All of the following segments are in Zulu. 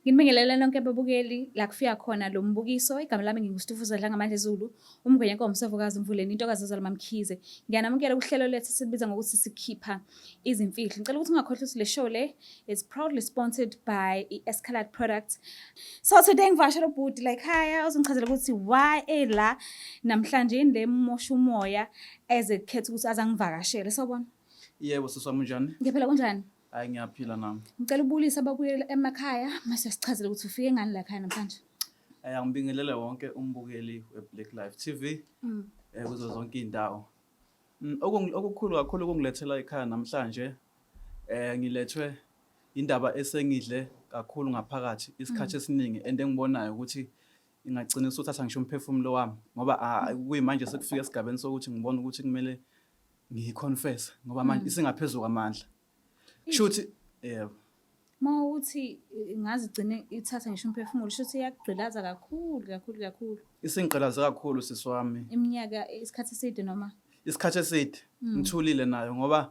Nginibingelele nonke babukeli la kufika khona lo mbukiso. Igama lami nginguStufuza Dlangamandla Zulu, umngwenya nkomo Sovukazi Mvuleni, intokazi ezalwa MaMkhize. Ngiyanamukela kuhlelo lethu esibiza ngokuthi sikhipha izimfihlo. Ngicela ukuthi ungakhohlwa ukuthi le show le is proudly sponsored by i-Escalade Products. So today ngivakashela ubhuti la ekhaya ozongichazela ukuthi why ela namhlanje yini le mosha umoya eze khetha ukuthi azangivakashele. Sawubona. Yebo sisi wami, unjani? Ngiyaphila, kunjani? Hayi, ngiyaphila nami. Ngicela ubulise ababuyela emakhaya mase sichazele ukuthi ufike ngani la ekhaya namhlanje. Angibingelele wonke umbukeli we-Black Life TV kuzo zonke iy'ndawo. Okukhulu kakhulu ukungilethela ekhaya namhlanje, ngilethwe indaba esengidle kakhulu ngaphakathi isikhathi esiningi and engibonayo ukuthi ingagcina isuthatha ngisho umphefumulo wami, ngoba kuyimanje sekufika esigabeni sokuthi ngibona ukuthi kumele ngiyi-confess ngoba manje isingaphezu kwamandla. Kusho ukuthi yebo. Uma uthi ingaze igcine ithatha ngisho umphefumulo, sho ukuthi iyakugqilaza kakhulu kakhulu kakhulu. Isingigqilaze kakhulu, sisi wami. Iminyaka, isikhathi eside noma? Isikhathi eside ngithulile nayo, ngoba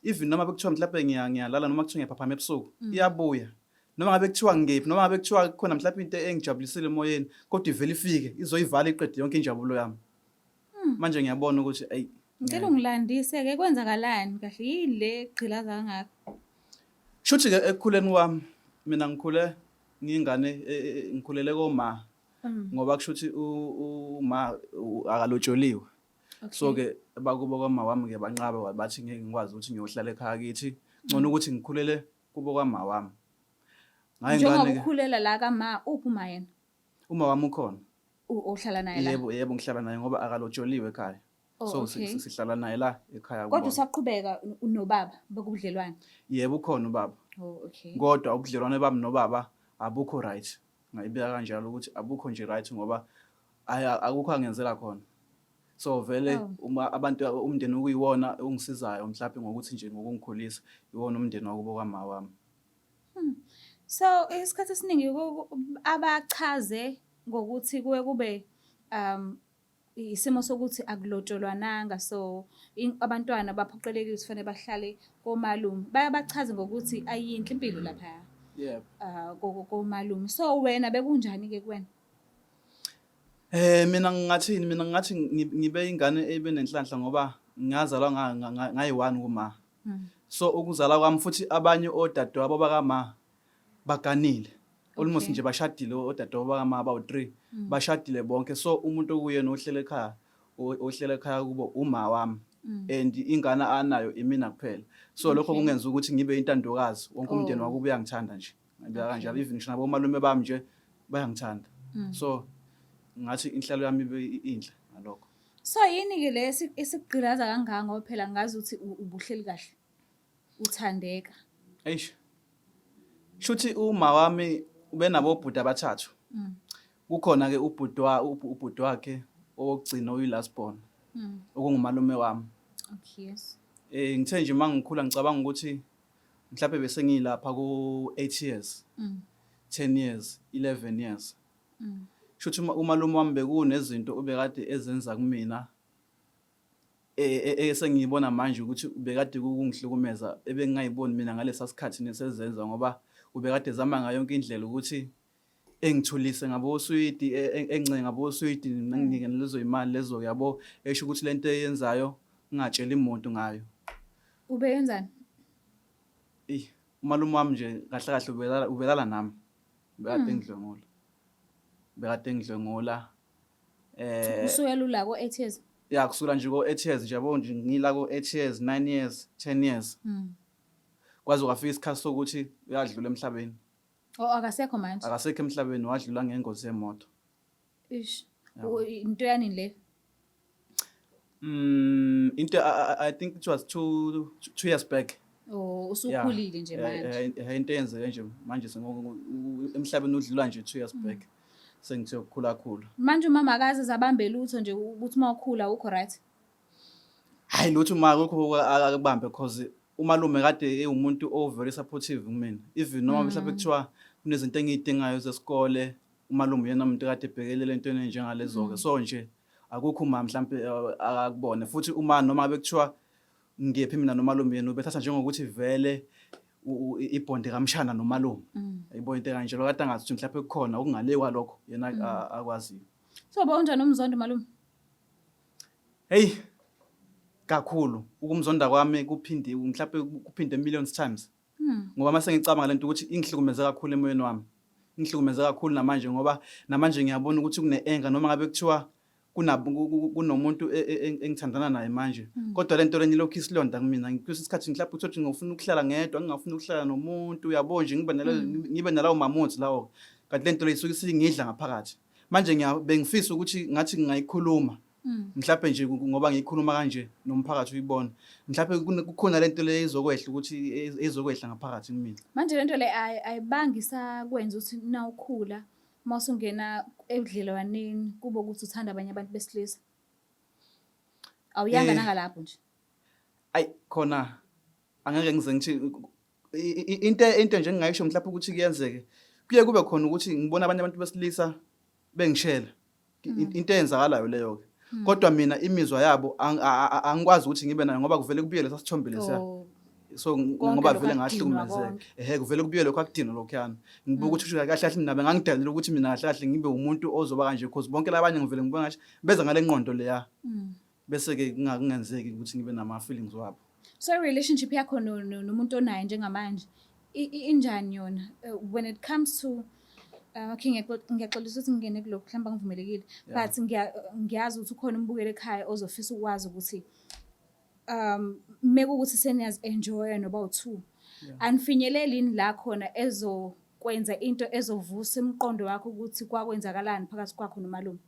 even noma bekuthiwa mhlawumbe ngiyalala noma kuthiwa ngiyaphaphama ebusuku, iyabuya. Noma ngabe kuthiwa ngiphi, noma ngabe kuthiwa kukhona mhlawumbe into engijabulisile emoyeni, kodwa ivele ifike izoyivala iqede yonke injabulo yami. Manje ngiyabona ukuthi ayi. Ngicela ungilandise-ke, kwenzakalani kahle, yini le egqilaza kangaka? Shuthi ke ekukhuleni kwami mina ngikhule ngiyingane, ngikhulele koma ngoba kushuthi uma akalotsholiwe. So ke bakubo kwama wami ke banqaba, bathi ngeke ngikwazi ukuthi ngiyohlala ekhaya kithi, ngcono ukuthi ngikhulele kubo kwama wami. Ngaye Njengoba ngane ukhulela la kama, uphi uma yena? Uma wami ukhona. Uhlala naye la? Yebo, ngihlala naye ngoba akalotsholiwe ekhaya. So sihlala naye la ekhaya Kodwa kubona. Usaqhubeka unobaba bokubudlelwane? Yebo, ukhona ubaba. Kodwa ubudlelwane bami nobaba abukho right. Ngayibeka kanjalo ukuthi abukho nje right ngoba akukho angenzela khona. So vele uma abantu, umndeni okuyiwona ongisizayo mhlawumbe ngokuthi nje ngokungikhulisa, iwona umndeni wakubo kwama wami. So isikhathi esiningi abachaze ngokuthi kuye kube isimo sokuthi akulotsholwananga, so abantwana baphoqelekile ukuthi fanele bahlale komalume. Baye bachaze ngokuthi ayinhle impilo laphaya. Komalume. So wena bekunjani-ke kuwena? Mina ngingathini, mina ngingathi ngibe ingane ebe nenhlanhla ngoba ngazalwa ngayi-one kuma. So ukuzala kwami futhi abanye odadewabo bakama baganile. Almost nje bashadile odadewabo bakama abawu-3. Bashadile bonke. So umuntu okuyena ohlele ekhaya, ohlele ekhaya kubo uma wami. And ingane anayo imina kuphela. So lokho kungenza ukuthi ngibe intandokazi. Wonke umndeni wakubo uyangithanda nje. Ngibeka kanjalo, even ngisho nabomalume bami nje bayangithanda. So ngathi inhlalo yami ibe inhle ngalokho. So yini-ke le esikugqilaza kangaka, ngoba phela ngazi ukuthi ubuhleli kahle, uthandeka? Eish. Shuthi uma wami ubenabo obhuti abathathu. Kukhona ke ubhuti wa ubhuti wakhe owokugcina oyi-last born. Okungumalume wami. Ngithe nje mangikhula ngicabanga ukuthi mhlawumbe bese ngilapha ku 8 years. 10 years, 11 years. Shuthi umalume wami bekunezinto ubekade ezenza kumina esengiyibona manje ukuthi ubekade kukungihlukumeza, ebengingayiboni mina ngalesa sikhathi nesezenza, ngoba ubekade ezama ngayo yonke indlela ukuthi engithulise ngaboswidi, engcenge ngaboswidi, nginike lezo imali lezo, yabo, esho ukuthi lento eyenzayo ngingatsheli muntu ngayo. Ubeyenzani? Eyi, umalume wami nje kahle kahle ubelala nami. Bekade engidlwengula. Bekade engidlwengula. Kusukela ula ko 8 years. Ya, kusukela nje ko 8 years nje, yabo, nje ngila ko 8 years, 9 years, 10 years. Kwaze kwafika isikhathi sokuthi uyadlula emhlabeni. Oh, akasekho manje. Akasekho emhlabeni, wadlula ngengozi yemoto. Ish. Into yani le? Into I think it was 2 years back. Oh, usukhulile nje manje. Into eyenzeke nje manje emhlabeni udlula nje 2 years back. Sengithe ukukhula khula. Manje umama akaze zabambe lutho nje ukuthi uma ukhula ukho right? Hayi, lutho uma akukho akubambe, cause umalume kade ewumuntu o very supportive kumina. Even noma mhlawumbe kuthiwa kunezinto engiyidingayo zesikole, umalume uyena umuntu kade ebhekelele entweni enjengalezo-ke. So nje akukho uma mhlampe akakubone, futhi uma noma ngabe kuthiwa ngiyephi mina nomalume, yena ubethatha njengokuthi vele Ibhondi kamshana nomalume. Yayibona into ekanjalo, kade angazi ukuthi mhlawumbe kukhona okungale kwalokho yena akwaziyo. So bawunjani umzondo malume? Hey, kakhulu ukumzonda kwami kuphinde mhlawumbe kuphinde millions times. Ngoba mase ngicabanga lento ukuthi ingihlukumeze kakhulu emoyeni wami. Ingihlukumeze kakhulu namanje, ngoba namanje ngiyabona ukuthi kune-anger, noma ngabe kuthiwa kunomuntu engithandana naye manje, kodwa lento lenye ilokhu isilonda kumina. Kwesinye isikhathi mhlawumbe uthole ukuthi ngifuna ukuhlala ngedwa, ngingafuni ukuhlala nomuntu, uyabo nje, ngibe nalawo ma-moods lawo, kanti lento le isuke isingidla ngaphakathi. Manje bengifisa ukuthi ngathi ngingayikhuluma mhlawumbe nje, ngoba ngiyikhuluma kanje nomphakathi uyibona, mhlawumbe kukhona lento le izokwehla, ukuthi izokwehla ngaphakathi kumina. Manje lento le ayibangi isakwenza ukuthi nawukhula, uma usungena ebudlelwaneni, kube ukuthi uthanda abanye abantu besilisa? Awuyanga nangalapho nje? Ayi, khona angeke ngize ngithi into nje engingayisho mhlawumbe ukuthi kuyenzeke, kuye kube khona ukuthi ngibona abanye abantu besilisa bengishela. Into eyenzakalayo leyo ke, kodwa mina imizwa yabo angikwazi ukuthi ngibe nayo, ngoba kuvele kubuye lesa sithombe lesiya. So Konke ngoba lokhu vele akudinwa ngahlukumezeka. Konke. Ehhe, kuvele kubuye lokho akudinwa lokhuyana, ngibuka ukuthi kusho kahle kahle mina bengangidalile ukuthi mina kahle kahle ngibe umuntu ozoba kanje, because bonke labanye ngivele ngibona ngathi beza ngale ngqondo leya, bese-ke kungenzeki ukuthi ngibe nama-feelings wabo. So i-relationship yakho nomuntu onaye njengamanje injani yona? When it comes to okay, ngiyaxolisa ukuthi ngingene kulokhu, mhlawumbe angivumelekile, but ngiyazi ukuthi ukhona umbukeli ekhaya ozofisa ukwazi ukuthi mekuwukuthi seniyazi-enjoya noba u-two, anifinyeleli yini la khona ezokwenza into ezovusa umqondo wakho ukuthi kwakwenzakalani phakathi kwakho nomalume?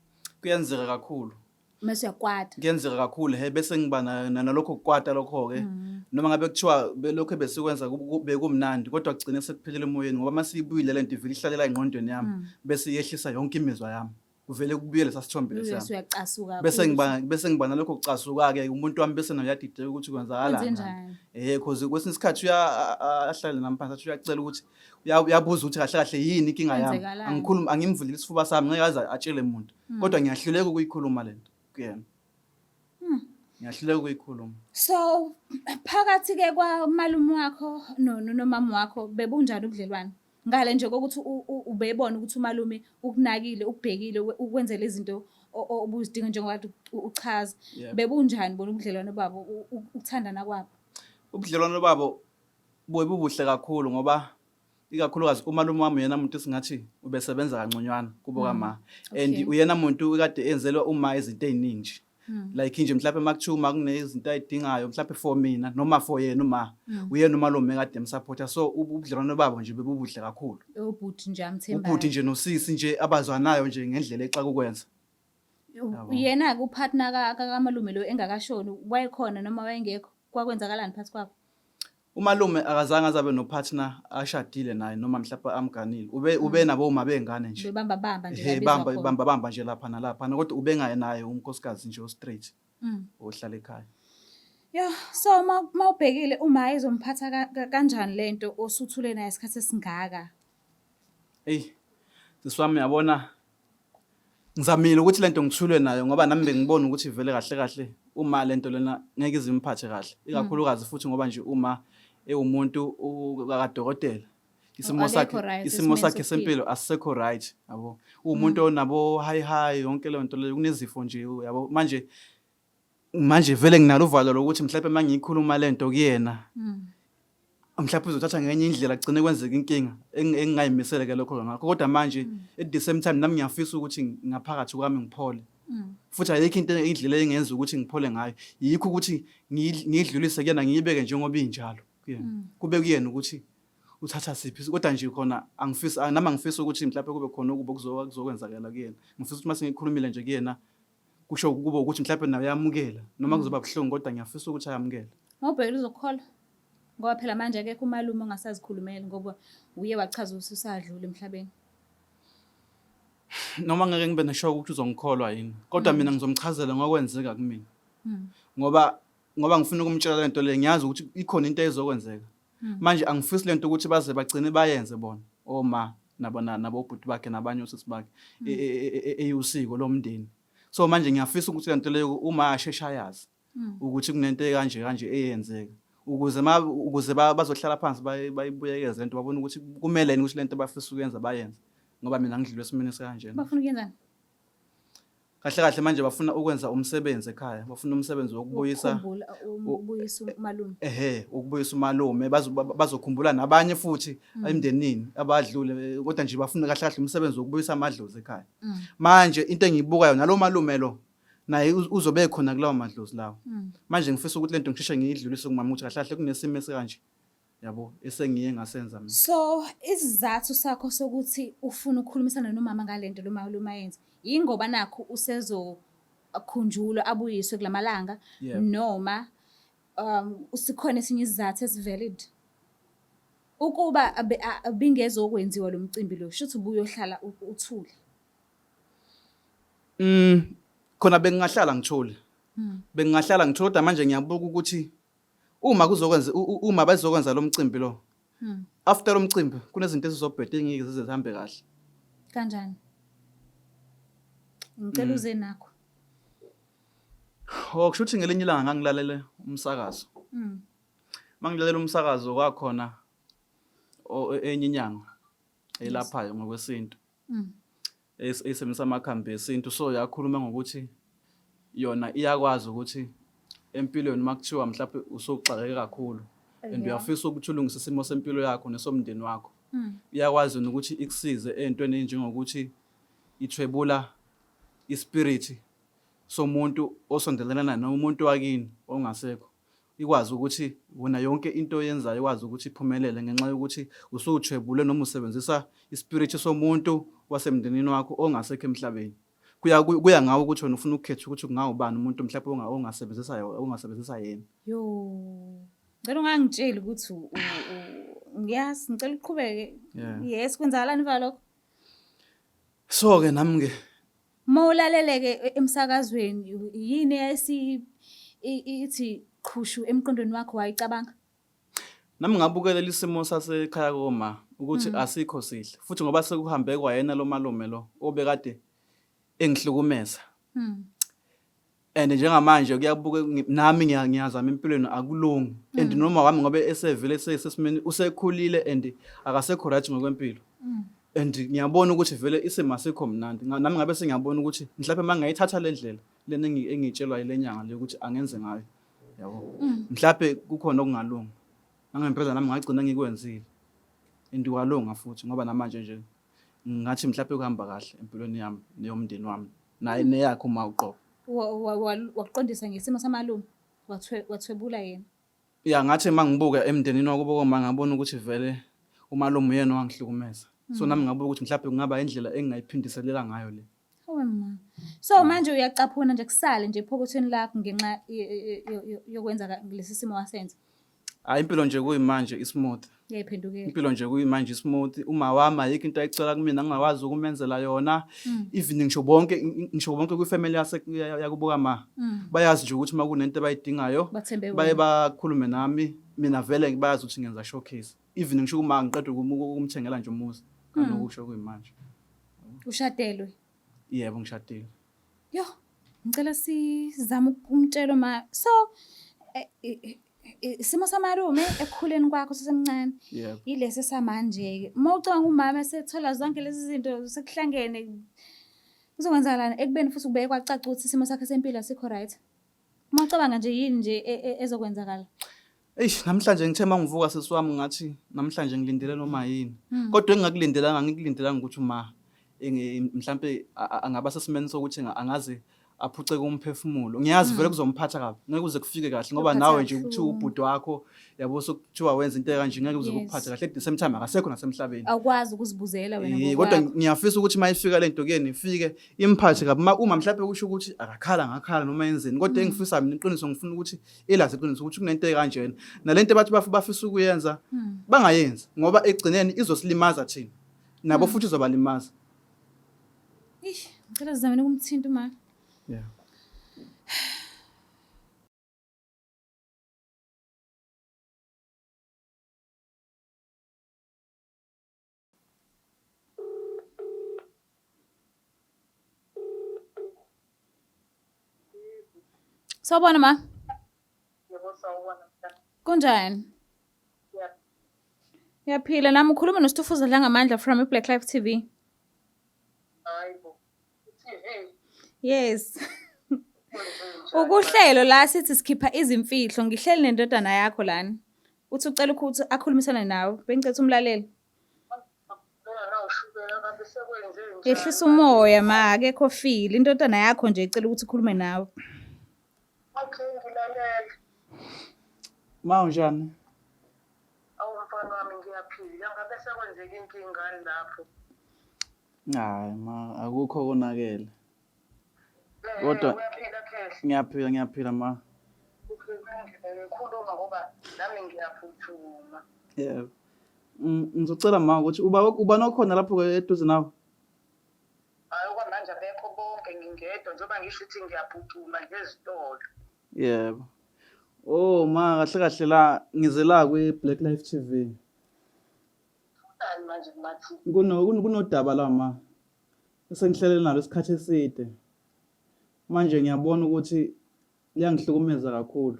Kuyenzeka kakhulu. Mase uyakwata. Kuyenzeka kakhulu, he, bese ngiba nalokho kukwata lokho-ke, noma ngabe kuthiwa belokhu besikwenza bekumnandi, kodwa kugcine sekuphelele emoyeni, ngoba uma siyibuyile le nto ivele ihlalela engqondweni yami, bese iyehlisa yonke imizwa yami, kuvele kubuye lesa sithombe bese lesiyana, uyacasuka bese kakhulu. Ngiba nalokho kucasuka-ke. Umuntu wami bese naye uyadideka ukuthi kwenzakalani. Kwenzenjani? Cause kwesinye isikhathi uya ahlale nami phansi, athi uyacela ukuthi uyabuza ukuthi kahle kahle yini inkinga yami. Kwenzekalani? Angikhulumi, angimvulile isifuba sami, ngeke aze atshele muntu, kodwa ngiyahluleka ukuyikhuluma lento kuyena. Ngiyahluleka ukuyikhuluma. So phakathi-ke kwamalume wakho nomama wakho bebunjani ubudlelwane? Ngale nje kokuthi ubebona ukuthi umalume ukunakile, ukubhekile, ukwenzela izinto obuzidinga njengoba kade uchaza. Yebo. Bebunjani bona ubudlelwane babo, ukuthandana kwabo? Ubudlelwano babo buye bubuhle kakhulu, ngoba ikakhulukazi umalume wami uyena muntu esingathi ubesebenza kanconywana kubo kama, and uyena muntu kade enzelwa uma izinto ey'ningi, like nje mhlawumbe uma kuthiwa uma kunezinto ayidingayo mhlawumbe for mina noma for yena uma, uyena umalume kade emsupporta. So ubudlelwano babo nje bebubuhle kakhulu. Ubhuti nje amthembayo. Ubhuti nje nosisi nje abazwanayo nje ngendlela exaka ukwenza. Yabo. Yena-ke upartner kamalume lo engakashoni, wayekhona noma wayengekho? Kwakwenzakalani phakathi kwabo? Umalume akazange azabe nopartner ashadile naye noma mhlawumbe amganile. Ube nabo uma bengane nje. Bebamba bamba nje Ehhe, la bamba bezwa khona. Bamba bamba nje lapha nalapha, kodwa ubengaye naye unkosikazi nje o-straight ohlala ekhaya. Yo, so uma ubhekile uma izomphatha kanjani lento osuthule naye isikhathi esingaka? Eyi, sisi wami, uyabona, ngizamile ukuthi lento ngithule nayo, ngoba nami bengibona ukuthi vele kahle kahle uma lento lena ngeke izimphathe kahle, ikakhulukazi futhi ngoba nje uma ewumuntu kakadokotela, isimo Akekho sakhe right isimo esimeni sakhe sokuphila. Sempilo asisekho right, yabo, uwumuntu onabo high high yonke leyo nto leyo, kunezifo nje, yabo. Manje vele nginalo uvalo lokuthi mhlawumbe uma ngiyikhuluma lento kuyena, mhlawumbe uzothatha ngenye indlela, kugcine kwenzeka inkinga engingayimisele ke lokho ngakho. Kodwa manje at the same time nami ngiyafisa ukuthi ngaphakathi kwami ngiphole, futhi ayikho into, indlela engenza ukuthi ngiphole ngayo, yikho ukuthi ngiyidlulise kuyena, ngiyibeke njengoba injalo kuyena, kube kuyena ukuthi uthatha siphi. Kodwa nje khona angifisi, nami angifisi ukuthi mhlawumbe kube khona okubi okuzokwenzakala kuyena. Ngifisa ukuthi mase ngikhulumile nje kuyena, kusho kube ukuthi mhlawumbe naye uyamukela, noma kuzoba buhlungu, kodwa ngiyafisa ukuthi ayamukele. Ngobhekile uzokukholwa? Ngoba phela manje akekho umalume ongasazikhulumeli, ngoba uye wachaza ukuthi usadlula emhlabeni. Noma ngeke ngibe neshock ukuthi uzongikholwa yini, kodwa mina ngizomchazela ngokwenzeka kumina, ngoba ngifuna ukumtshela lento le. Ngiyazi ukuthi ikhona into ezokwenzeka. Manje angifisi lento ukuthi baze bagcine bayenze bona oma nabo nabobhuti bakhe nabanye osisi bakhe eyusiko lomndeni. So manje ngiyafisa ukuthi lento leyo uma asheshe ayazi ukuthi kunento ekanje kanje eyenzeka. Ukuze ma ukuze bazohlala phansi bayibuyekeze lento, babone ukuthi kumele yini ukuthi lento abafisa ukuyenza bayenze, ngoba mina ngidlule esimeni esikanjena. Bafuna ukuyenzani? Kahle kahle manje bafuna ukwenza umsebenzi ekhaya, bafuna umsebenzi wokubuyisa, Ukukhumbula, ukubuyisa umalume. Ehe, ukubuyisa umalume, bazokhumbula nabanye futhi emndenini abadlule, kodwa nje bafuna kahle kahle umsebenzi wokubuyisa amadlozi ekhaya. Manje into engiyibukayo, nalo malume lo naye uzobe khona kulawo madlozi lawo. Manje ngifisa ukuthi lento ngisheshe ngiyidlulise kumama ukuthi kahle kahle kunesimo esikanje, yabo, esengiye ngasenza mina. So isizathu sakho sokuthi ufuna ukukhulumisana nomama ngalento lo malume ayenze, yingoba nakhu usezokhunjulwa abuyiswe kulamalanga, noma sikhona esinye isizathu esi-valid? Ukuba bingezokwenziwa lo mcimbi lo, shuthi ubuyohlala uthule. Khona bengingahlala ngithule. Bengingahlala ngithule, kodwa manje ngiyabuka ukuthi uma kuzokwenza uma bezokwenza lo mcimbi lo. After lo mcimbi kunezinto ezizobheda engeke zize zihambe kahle. Kanjani? Ngicela uze nakho. Oh, kusho ukuthi ngelinye ilanga ngangilalele umsakazo. Mangilalela umsakazo kwakhona enye inyanga elaphayo ngokwesintu. Esebenzisa amakhambi esintu, so yakhuluma ngokuthi yona iyakwazi ukuthi empilweni uma kuthiwa mhlawumbe usuxakeke kakhulu and uyafisa ukuthi ulungise isimo sempilo yakho nesomndeni wakho, iyakwazi yona ukuthi ikusize ey'ntweni ey'njengokuthi ithwebula ispirithi somuntu osondelene naye noma umuntu wakini ongasekho, ikwazi ukuthi wena yonke into oyenzayo ikwazi ukuthi iphumelele ngenxa yokuthi usuthwebule noma usebenzisa ispirithi somuntu wasemndenini wakho ongasekho emhlabeni. Kuya ngawe ukuthi wena ufuna ukukhetha ukuthi kungawubani umuntu mhlawumbe ongasebenzisa yena. Yo, ngicela ungangitsheli ukuthi ngiyazi, ngicela uqhubeke. Yes, kwenzakalani emva kwalokho? So-ke nami-ke Uma ulaleleke emsakazweni, yini eyayisi ithi qhushu emqondweni wakho, wayicabanga? Nami ngabukelela isimo sasekhaya koma ukuthi asikho sihle, futhi ngoba sekuhambe kwayena lo malume lo obekade engihlukumeza. And njengamanje kuyabuke nami ngiyazama empilweni, akulungi, and noma wami ngoba esevele sesesimeni, usekhulile and akasekho right ngokwempilo, and ngiyabona ukuthi vele isimo asikho mnandi. Nami ngabe sengiyabona ukuthi mhlawumbe uma ngingayithatha le ndlela lena engiyitshelwa yile nyanga le ukuthi angenze ngayo, yabo, mhlawumbe kukhona okungalungi. Nangempela nami ngagcina ngikwenzile and kwalunga futhi, ngoba namanje nje ngathi mhlawumbe kuhamba kahle empilweni yami neyomndeni wami naye neyakhe uma uqobo. Wakuqondisa ngesimo samalume, wathwebula yena. Ya, ngathi uma ngibuka emndenini wakubo koma ngabona ukuthi vele umalume uyena owangihlukumeza, so nami ngabuka ukuthi mhlawumbe kungaba indlela engingayiphindiselela ngayo le. Hawe ma. So manje uyacaphuna nje kusale nje ephokothweni lakho ngenxa yokwenza lesi simo wasenza. Hayi, impilo nje kuyimanje ismooth. Iyayiphendukela. Impilo nje kuyimanje ismooth. Uma wami ayikho into ayicela kumina ngingakwazi ukumenzela yona. Even ngisho bonke kwifamily yase yakubuka ma. Bayazi nje ukuthi uma kunento abayidingayo Bathembe baye wena. bakhulume nami. Mina vele bayazi ukuthi ngenza showcase. Even ngisho uma ngiqeda ukumthengela nje umuzi. Kanokusho kuyimanje. Ushadelwe. Yebo, ngishadile. Yo, ngicela sizame ukumtshela ma. So isimo samalume ekukhuleni kwakho sisemncane. Yebo. Yilesi samanje-ke. Uma ucabanga umama esethola zonke lezi zinto sekuhlangene, kuzokwenzakalani ekubeni futhi kubeke kwacaca ukuthi isimo sakhe sempilo asikho right? Uma ucabanga nje, yini nje ezokwenzakala? Eish, namhlanje ngithe mangivuka, sisi wami, ngathi namhlanje ngilindele noma yini. Kodwa engingakulindelanga, ngikulindelanga ukuthi uma mhlambe angaba sesimeni sokuthi angaze aphuceke umphefumulo. Ngiyazi vele kuzomphatha kabi. Ngeke uze kufike kahle ngoba Kuyophatha nawe nje kuthiwa kabuhlungu. ubhuti wakho, yabo, sokuthiwa wenza into ekanje, ngeke uze kukuphathe kahle. At the same time akasekho nasemhlabeni. Awukwazi ukuzibuzela wena Kodwa ngokwakho. ngiyafisa ukuthi uma ifika lento kuyena ifike imphathe kabi. Uma mhlawumbe kusho ukuthi akakhala ngakhala noma yenzeni, kodwa engifisa mina iqiniso, ngifuna ukuthi ilazi iqiniso ukuthi kunento ekanjena. Nalento bathi bafisa ukuyenza bangayenzi, ngoba egcineni izosilimaza thina. Nabo futhi izobalimaza. Ish, ngicela sizame ukumthinta uma. Yeah. Sawubona ma. Yebo, sawubona mntana. Kunjani? Ngiyaphila nami ukhuluma noStufuza Dlangamandla from iBlack Life TV. Hayibo. TV. Yes. Ukuhlelo la sithi sikhipha izimfihlo ngihleli nendodana yakho lana. Uthi ucela ukuthi akhulumisane nawe. Bengicela ukuthi umlalele. Yehlisa umoya ma akekho file. Indodana yakho nje icela ukuthi ikhulume nawe. Okay, ngilalele. Ma unjani? Awu mfana wami ngiyaphila. Ngabe sekwenzeka inkinga lapho? Hayi ma akukho konakele. Kodwa Uyaphila Khehla. ngiyaphila ngiyaphila ma. Ngikhuluma ngoba nami ngiyaphuthuma. Yebo. Ngizocela ma ukuthi uba ubani okhona lapho ke eduze nawe? Hayi okwamanje abekho bonke ngingedwa njengoba ngisho ukuthi ngiyaphuthuma nje ezitolo. Yebo. Oh ma kahle kahle la ngize la kwi Black Life TV. Funani manje kumathi? Kunodaba la ma. Esengihlele nalo isikhathi eside. Manje ngiyabona ukuthi liyangihlukumeza kakhulu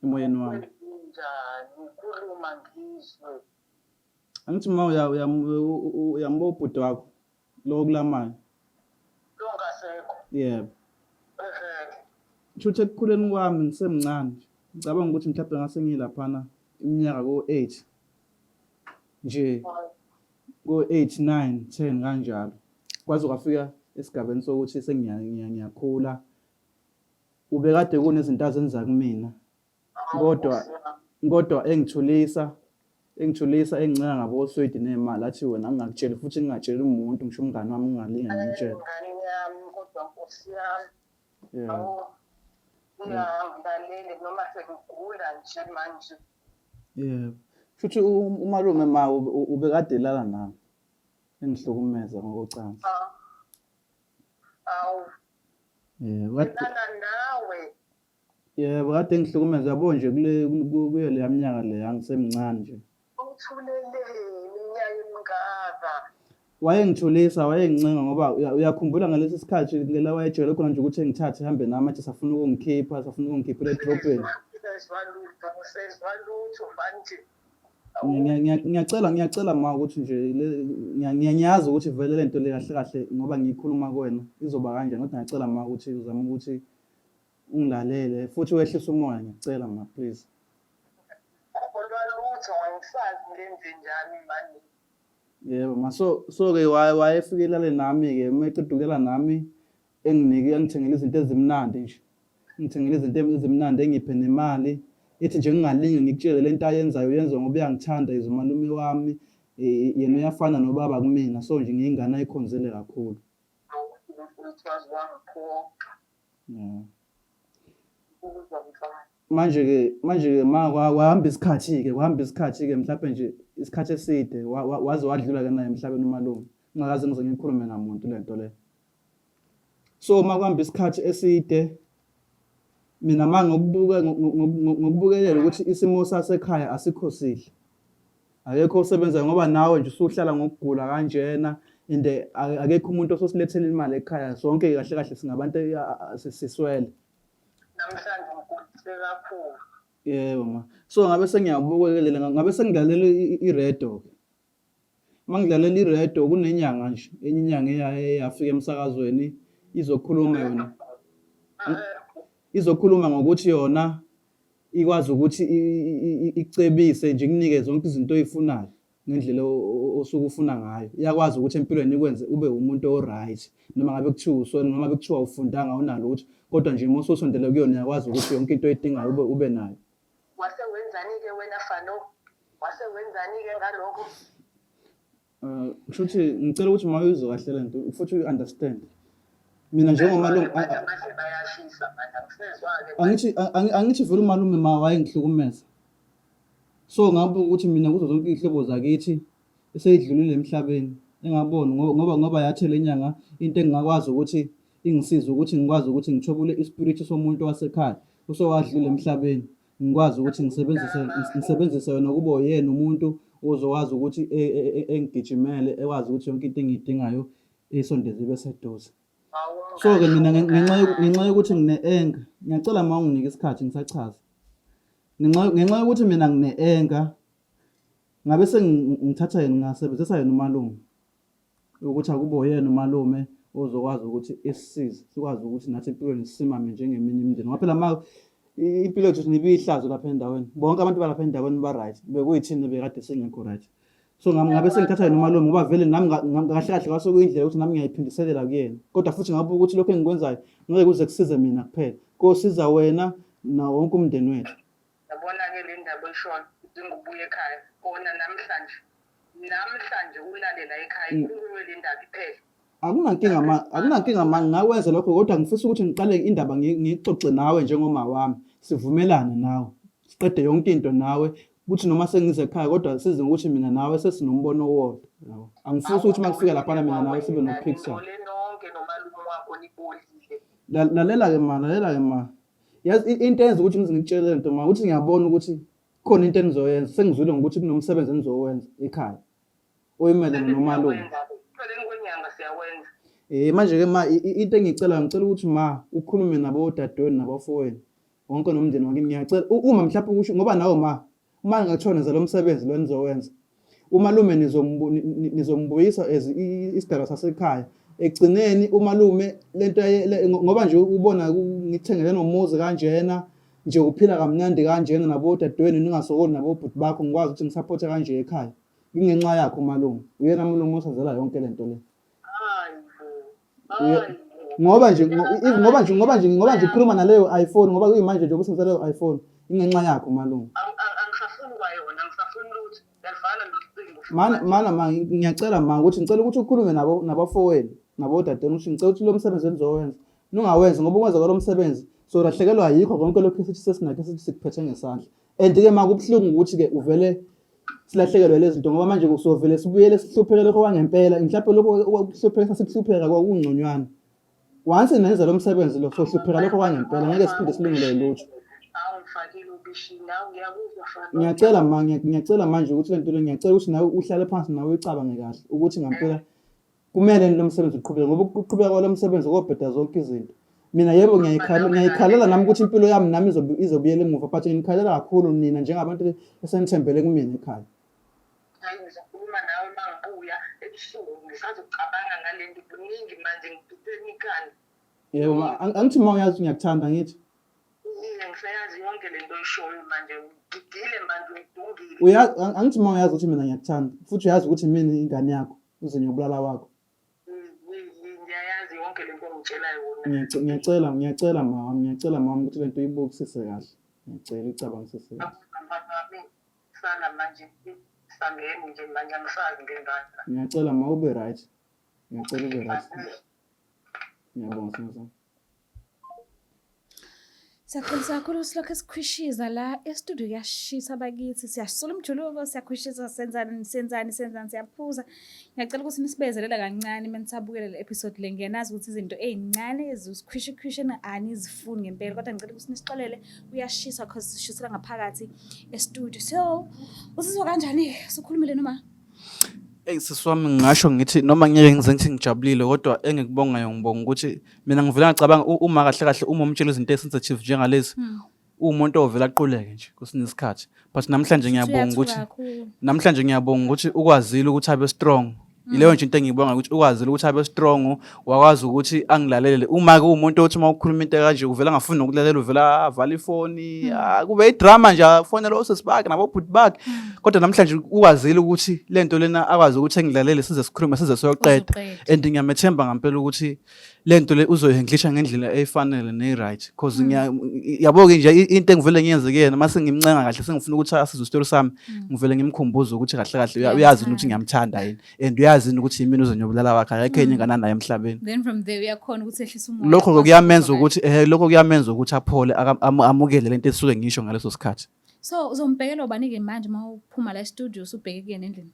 emoyeni wami. Njani? Khuluma ngizwe. Angithi ma uya uyambo ubhuti wakho lo okulamayo. Lo ngasekho. Yebo. Ehhe. Kusho ekukhuleni kwami ngisemncane nje. Ngicabanga ukuthi mhlawumbe ngase ngilaphana iminyaka ko-8 nje ko-8 9 10 kanjalo. Kwaze kwafika esigabeni sokuthi sengiyakhula. Ubekade kunezinto azenza kumina kodwa kodwa engithulisa engithulisa engincenga ngaboswidi nemali athi wena ngingakutsheli futhi ngingatsheli umuntu ngisho umngani wami ngingalinge ngimtshele. Ngane yami kodwa nkosi yami. Yeah. Awu ungangilaleli noma sengigula nje manje. Yebo. Futhi umalume ma ubekade elala nami engihlukumeza ngokocansi. Ah. Awu. Yebo. Lala nawe. Yebo, kade ngihlukumeza yabo nje kule kuyo leya minyaka leya ngisemncane nje. Uthuleleni iminyaka emingaka? Wayengithulisa, wayengincenga ngoba uyakhumbula ngalesi sikhathi ngela wayejwayele khona nje ukuthi engithathe hambe nami athi safuna ukungikhipha, safuna ukungikhiphela edrobheni. Sezwa lutho, sezwa lutho manje. Ngiyacela ngiyacela ma ukuthi nje ngiyazi ukuthi vele lento le kahle kahle ngoba ngiyikhuluma kuwena izoba kanjani kodwa ngiyacela ma ukuthi uzame ukuthi Ungilalele futhi wehlise umoya ngiyacela ma please. Kholwa lutho angisazi ngenze njani manje. Yebo ma so so ke wayefike elale nami ke uma eqeda ukulala nami enginike angithengele izinto ezimnandi nje. Ngithengele izinto ezimnandi engiphe nemali ethi nje ngingalinge ngikutshele lento ayenzayo uyenza ngoba uyangithanda is umalume wami yena uyafana nobaba kumina so nje ngiyingane ayikhonzile kakhulu. Mfowethu waze wangiphoxa. Yeah. Ukuzwa mfana. Manje ke manje ke ma kwahamba isikhathi ke kwahamba isikhathi ke mhlawumbe nje isikhathi eside waze wadlula ke naye emhlabeni umalume. Ngingakaze ngize ngikhulume namuntu lento le. So uma kuhamba isikhathi eside mina ma ngokubuka ngokubukelela ukuthi isimo sasekhaya asikho sihle. Akekho osebenzayo ngoba nawe nje usuhlala ngokugula kanjena and akekho umuntu ososilethela imali ekhaya sonke kahle kahle singabantu siswele. Namhlanje ngigulise kakhulu. Yebo ma. So ngabe sengiyabukelela ngabe sengilalela i-radio ke. Uma ngilalela i-radio kunenyanga nje enye inyanga eyafika emsakazweni izokhuluma yona. Izokhuluma ngokuthi yona ikwazi ukuthi ikucebise nje ikunike zonke izinto oyifunayo ngendlela osuke ufuna ngayo. Iyakwazi ukuthi empilweni ikwenze ube umuntu o-right noma ngabe kuthiwa uswele noma ngabe kuthiwa awufundanga awunalutho kodwa nje uma ususondele kuyona uyakwazi ukuthi yonke into oyidingayo ube ube nayo. Wase wenzani-ke wena Fano? Wase wenzani-ke ngalokho? Eh, kusho ukuthi ngicela ukuthi uma uyizwe kahle le nto futhi uyi-understand mina njengomalume angithi angithi vele umalume ma wayengihlukumeza so ngabe ukuthi mina kuzo zonke iy'hlobo zakithi eseyidlulile emhlabeni engaboni ngoba ngoba yathela inyanga into engingakwazi ukuthi ingisize ukuthi ngikwazi ukuthi ngithobule ispirithi somuntu wasekhaya usewadlula emhlabeni ngikwazi ukuthi ngisebenzise ngisebenzise yona kube uyena umuntu ozokwazi ukuthi e, e, e, engigijimele ekwazi ukuthi yonke into engiyidingayo isondeze ibe seduze. So-ke mina ngenxa yokuthi ngine-anger, ngiyacela ma unginike isikhathi ngisachaza. Ngenxa yokuthi mina ngine-anger, ngabe sengithatha yena ngasebenzisa yena umalume ukuthi akube uyena umalume ozokwazi ukuthi esisize sikwazi ukuthi nathi empilweni sisimame njengeminye imindeni ngoba phela ma impilo yethu nibiyihlazo lapha endaweni bonke abantu balapha endaweni ba-right bekuyithina bekade singekho right so ngabe sengithatha yena umalume ngoba vele nami kahle kahle kwase kuyindlela ukuthi nami ngiyayiphindiselela kuyena kodwa futhi ngabuka ukuthi lokhu engikwenzayo ngeke kuze kusize mina kuphela kosiza wena nawo wonke umndeni wethu. Yabona-ke le ndaba oyishoyo idinga ukubuya ekhaya kona namhlanje namhlanje ulale la ekhaya ikhulunywe le ndaba iphele. Akunankinga ma, akunankinga ma ngingakwenza lokho kodwa ngifisa ukuthi ngiqale indaba ngiyixoxe nawe njengoma wami sivumelane nawe siqede yonke into nawe kuthi noma sengize ekhaya kodwa size ngokuthi mina nawe sesinombono owodwa yabo. Angifisi ukuthi uma kufika laphana mina nawe sibe nokuphikisana. Ningcole nonke nomalume wakho nibolile. Lalela-ke ma, lalela-ke ma. Yazi into eyenza ukuthi ngize ngikutshele le nto ma ukuthi ngiyabona ukuthi khona into enizoyenza sengizwile ngokuthi kunomsebenzi enizowenza ekhaya oyimelene nomalume. Ekupheleni kwenyanga siyawenza. Eh manje ke ma into engiyicelayo ngicela ukuthi ma ukhulume nabo odadewenu nabafowenu wonke nomndeni wakini ngiyacela uma mhlawumbe ukusho ngoba nawe ma Uma ngathiwa nenza lo msebenzi lo enizowenza, umalume nizombuyisa as isidalwa sasekhaya. Ekugcineni umalume lento ngoba nje ubona ngikuthengele nomuzi kanjena nje uphila kamnandi kanjena nabodadewenu ningasokoli nabobhuti bakho ngikwazi ukuthi ngisaphothe kanje ekhaya. Kungenxa yakhe umalume. Uyena umalume osenzela yonke lento le. Ngoba nje ngoba nje ngoba nje ngoba nje ukhuluma naleyo iPhone ngoba kuyimanje nje usebenzisa leyo iPhone ingenxa yakho malume. Angisafuni kwayona angisafuni lutho ngiyalivala nocingo. Mana mana ma ngiyacela ma ukuthi ngicela ukuthi ukhulume nabo nabafowenu nabodadewenu ukuthi ngicela ukuthi lo msebenzi enizowenza ningawenzi ngoba ukwenza kwalo msebenzi solahlekelwa yikho konke lokhu esithi sesinakho esithi sikuphethe ngesandla and ke ma kubuhlungu ukuthi ke uvele silahlekelwe lezi zinto ngoba manje kusovele sibuyele sihlupheke lokho kwangempela mhlawumbe lokho okuhlupheka sasikuhlupheka kwakungconywana once nenza lo msebenzi lo sohlupheka lokho kwangempela ngeke siphinde silungele lutho. Ngiyacela ma ngiyacela manje ukuthi lento le ngiyacela ukuthi nawe uhlale phansi nawe uyicabange kahle ukuthi ngampela Kumele lo msebenzi uqhubeke ngoba ukuqhubeka kwalo msebenzi kobheda zonke izinto. Mina yebo ngiyayikhalela nami ukuthi impilo yami nami izobuyela emuva but nginikhalela kakhulu nina njengabantu esenithembele kumina ekhaya. Hayi ngizokhuluma nawe uma ngibuya ebusuku ngisazocabanga ngale nto kuningi manje ngiphutheni ikhanda. Yebo ma, angithi ma uyazi ngiyakuthanda ngithi. Iye ngisayazi yonke le nto oyishoyo manje ngigidile manje ngidungile. Uyazi angithi ma uyazi ukuthi mina ngiyakuthanda futhi uyazi ukuthi mina ingane yakho uze ngiyobulala wakho. Ngiyayazi yonke le nto ongitshela yona. Ngiyacela ngiyacela ma wami ngiyacela ma wami ukuthi le nto uyibukisise kahle. Ngiyacela uyicabangisise kahle. Mfana wami sala manje sangeni nje manje angisazi ngengane. Ngiyacela ma ube right. Ngiyacela ube right. Ngiyabonga simo sami. Siyaxolisa kakhulu silokhu esikhwishiza la estudio kuyashisa bakithi siyasula umjuluko siyakhwishiza senzani senzani senzani siyaphuza ngiyacela ukuthi nisibezelele kancane uma nisabukela le episode le ngiyenazi ukuthi izinto ey'ncane eziwusikhwishikhwisheni anizifuni ngempela kodwa ngicela ukuthi nisixolele kuyashisa cause sishisela ngaphakathi estudio so uzizwa kanjani-ke sukhulumile noma Eyi sisi wami ngingasho ngithi noma ngeke ngize ngithi ngijabulile kodwa engikubongayo ngibonga ukuthi mina ngivele ngacabanga uma kahle kahle uma umtshela izinto esensitive njengalezi uwumuntu ovela aquleke nje kwesinye isikhathi but namhlanje ngiyabonga ukuthi namhlanje ngiyabonga ukuthi ukwazile ukuthi abe strong ileyo nje into engiyibonga ukuthi ukwazile ukuthi abe strong wakwazi ukuthi angilalele uma ke umuntu othi uma ukhuluma into kanje uvela angafuni nokulalela uvela avala ifoni hmm. ah, kube idrama nje afonele osisi bakhe nabobhuti bakhe hmm. kodwa namhlanje ukwazile ukuthi lento lena akwazi ukuthi engilalele size sikhulume size siyoqeda and ngiyamethemba ngampela ukuthi lento le uzoyihandlisha ngendlela efanele ne-right cause hmm. yabo-ke nje into engivele ngiyenze kuyena uma sengimncenga kahle sengifuna ukuthi asizwe isitori sami ngivele ngimkhumbuze ukuthi kahle kahle uyazi ukuthi ngiyamthanda yini and uyazi yini ukuthi yimina uzonyobulala wakhe akekho enye ingane anayo emhlabeni then from there uyakhona ukuthi ehlise umoya lokho kuyamenza ukuthi eh lokho kuyamenza ukuthi aphole amukele lento esuke ngisho ngaleso sikhathi so uzombhekela ubani-ke manje uma uphuma la estudio usubheke kuyena endlini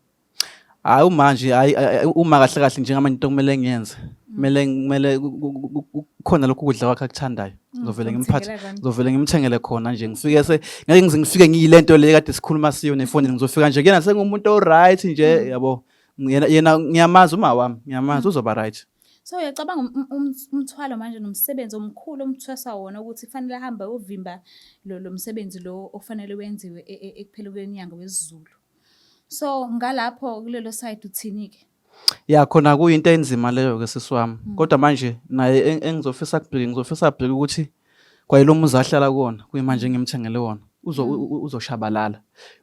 hayi umanje hayi uma kahle kahle njengamanje into okumele ngiyenze kumele kumele kukhona lokhu kudla kwakhe akuthandayo ngizovele ngimphathe ngizovele ngimthengele khona nje ngifike se ngeke ngize ngifike ngiyilento le kade sikhuluma siyo nefonini ngizofika nje kuyena sengumuntu o right nje yabo yena yena ngiyamazi uma wami ngiyamazi uzoba right. So uyacabanga umthwalo manje nomsebenzi omkhulu omthwesa wona ukuthi kufanele ahambe ayovimba lo msebenzi lo ofanele wenziwe ekupheleni kwenyanga wesiZulu. So ngalapho kulelo side uthini-ke? Ya, khona kuyinto enzima leyo ke, sisi wami. Kodwa manje naye engizofisa kubheke, ngizofisa abheke ukuthi kwayilo muzi ahlala kuwona kuyimanje ngimthengele wona uzoshabalala.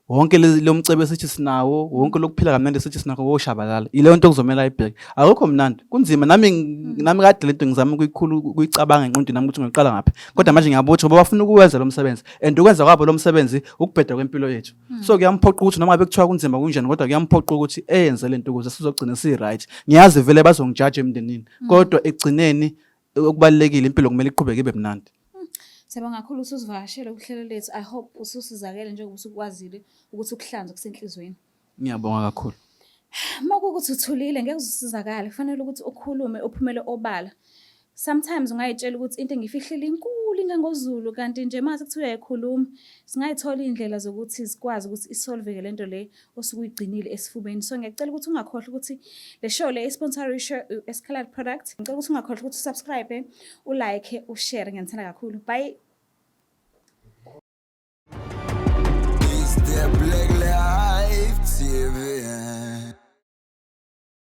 Wonke lo mcebo esithi sinawo, wonke lokuphila kamnandi esithi sinakho koshabalala. Ileyo nto kuzomela ayibheke. Akukho mnandi, kunzima. Nami kade lento ngizama ukuyikhulu, ukuyicabanga engqondweni nami ukuthi ngiqala ngaphi. Kodwa manje ngiyabona ukuthi ngoba bafuna ukuwenza lo msebenzi, and ukwenza kwabo lo msebenzi ukubheda kwempilo yethu. So kuyamphoqa ukuthi noma ngabe kuthiwa kunzima kunjani, kodwa kuyamphoqa ukuthi eyenze lento ukuze sizogcina si-right. Ngiyazi vele bazongijaja emndenini, kodwa ekugcineni okubalulekile impilo kumele iqhubeke ibe mnandi. Siyabonga kakhulu ukuthi usivakashele kuhlelo lethu. I hope ususizakele njengoba usukwazile ukuthi ukuhlanze kusenhlizweni. Ngiyabonga kakhulu. Uma kuwukuthi uthulile ngeke uzusizakale, kufanele ukuthi ukhulume uphumele obala. Sometimes ungayitshela ukuthi into engiyifihlile inkulu ingangozulu, kanti nje uma sekuthiwa uyayikhuluma singayithola iy'ndlela zokuthi sikwazi ukuthi isolveke le nto le osuke uyigcinile esifubeni. So ngiyacela ukuthi ungakhohlwa ukuthi le show le isponsorishe Escalade Product. Ngicela ukuthi ungakhohlwa ukuthi usubscribe, ulike, ushare. Ngiyanithanda kakhulu. Bye.